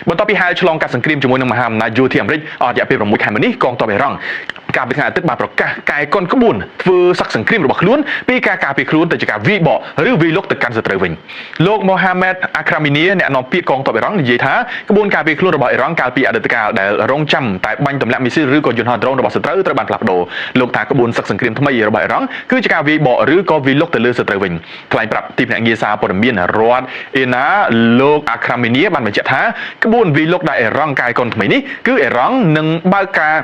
បន្ទាប់ពីហែលឆ្លងកាត់សង្គ្រាមជាមួយនឹងមហាអំណាចយោធាអាមេរិកអស់រយៈពេល6ខែមកនេះកងទ័ពអ៊ីរ៉ង់កាលពីថ្ងៃអាទិត្យបានប្រកាសកែកុនក្បួនធ្វើសឹកសង្គ្រាមរបស់ខ្លួនពីការការពារខ្លួនទៅជាការវាយបកឬវាយលុកទៅកាន់សត្រូវវិញលោកម៉ូហាម៉េតអាក្រាមីនីអ្នកនាំពាក្យកងទ័ពអ៊ីរ៉ង់និយាយថាក្បួនការពារខ្លួនរបស់អ៊ីរ៉ង់កាលពីអតីតកាលដែលរងចាំតែបាញ់ទម្លាក់មីស៊ីលឬក៏យន្តហោះដ្រូនរបស់សត្រូវត្រូវបានផ្លាស់ប្ដូរលោកថាក្បួនសឹកសង្គ្រាមថ្មីរបស់អ៊ីរ៉ង់គឺជាការវាយបកឬក៏វាយលុកទៅលើសត្រូវវិញថ្លែងប្រាប់ទីភ្នាក់ងារសារព័ត៌មានរដ្ឋអេណាលោកអាក្រាមីនីបានបញ្ជាក់ថាក្បួនវាយលុកដែលអ៊ីរ៉ង់កាយកុនថ្មីនេះគឺអ៊ីរ៉ង់នឹងបើកការ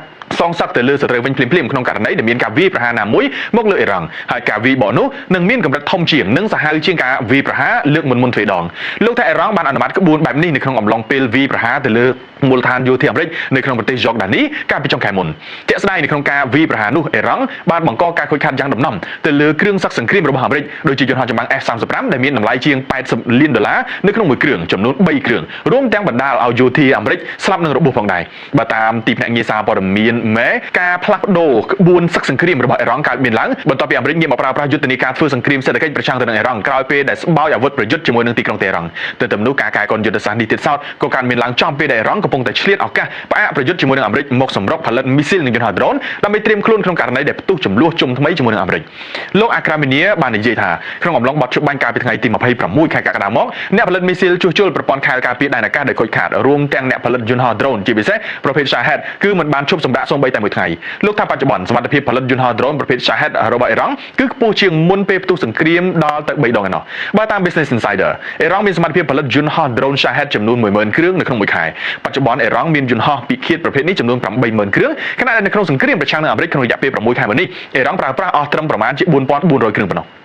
សងសឹកទៅលើសត្រូវវិញភ្លាមៗក្នុងករណីដែលមានការវាយប្រហារណាមួយមកលើអ៊ីរ៉ង់ហើយការវាយបកនោះនឹងមានកម្រិតធំជាងនិងសាហាវជាងការវាយប្រហារលើកមុនមុនទ្វេដងលោកថាអ៊ីរ៉ង់បានអនុម័តក្បួនបែបនេះនៅក្នុងអំឡុងពេលវាយប្រហារទៅលើមូលដ្ឋានយោធាអាមេរិកនៅក្នុងប្រទេសយ៉ូកដានីកាលពីចុងខែមុនជាក់ស្ដែងនៅក្នុងការវាយប្រហារនោះអ៊ីរ៉ង់បានបង្កការខូចខាតយ៉ាងដំណំទៅលើគ្រឿងសឹកសង្គ្រាមរបស់អាមេរិកដូចជាយន្តហោះចម្បាំង F-35 ដែលមានតម្លៃជាង80លានដុល្លារនៅក្នុងមួយគ្រឿងចំនួន3គ្រឿងរួមទាំងបណ្ដាលឲ្យយោធាអាមេរិកស្លាប់និងរបួសផងដែរបើតាមទីភ្នាក់ងារសារព័ត៌មានម៉ែការផ្លាស់ប្ដូរក្បួនសឹកសង្គ្រាមរបស់អ៊ីរ៉ង់កើតមានឡើងបន្ទាប់ពីអាមេរិកងាកមកប្រើប្រាស់យុទ្ធនាការធ្វើសង្គ្រាមសេដ្ឋកិច្ចប្រឆាំងទៅនឹងអ៊ីរ៉ង់ក្រោយពេលដែលស្បោយអាវុធប្រយុទ្ធជាមួយនឹងទីក្រុងតេហរ៉ង់ទន្ទឹមនោះការកែកុនយុទ្ធសាស្ត្រនេះទៀតសោតក៏កើតមានឡើងចំពេលដែលអ៊ីរ៉ង់កំពុងតែឆ្លៀតឱកាសផ្អាកប្រយុទ្ធជាមួយនឹងអាមេរិកមកសម្រុកផលិតមីស៊ីលនិងយន្តហោះដ្រូនដើម្បីត្រៀមខ្លួនក្នុងករណីដែលផ្ទុះជម្លោះជុំថ្មីជាមួយនឹងអាមេរិកលោកអាក្រាមីនីបាននិយាយថាក្នុងអំឡុងបទច្បាញ់កាលពីថ្ងៃទី26ខែកក្កដាមកអ្នកផលិតមីស៊ីលជួសជុលប្រព័ន្ធខែលការពារដែនអាកាសដែលខូចខាតរួមទាំងអ្នកផលិតយន្តហោះដ្រូនជាពិសេសប្រភេទ Shahed គឺមិនបានឈប់សម្រាកសូម្បីតែមួយថ្ងៃលោកថាបច្ចុប្បន្នសមត្ថភាពផលិតយន្តហោះដ្រូនប្រភេទ Shahed របស់អ៊ីរ៉ង់គឺខ្ពស់ជាងមុនពេលផ្ទុះសង្គ្រាមដល់ទៅ3ដងឯណោះបើតាម Business Insider អ៊ីរ៉ង់មានសមត្ថភាពផលិតយន្តហោះដ្រូន Shahed ចំនួន10000គ្រឿងនៅក្នុងមួយខែបច្ចុប្បន្នអ៊ីរ៉ង់មានយន្តហោះពិឃាតប្រភេទនេះចំនួន80000គ្រឿងខណៈដែលនៅក្នុងសង្គ្រាមប្រឆាំងនឹងអាមេរិកក្នុងរយៈពេល6ខែមកនេះអ៊ីរ៉ង់ប្រើប្រាស់អស់ត្រឹមប្រមាណជា4400គ្រឿងប៉ុណ្ណោះ។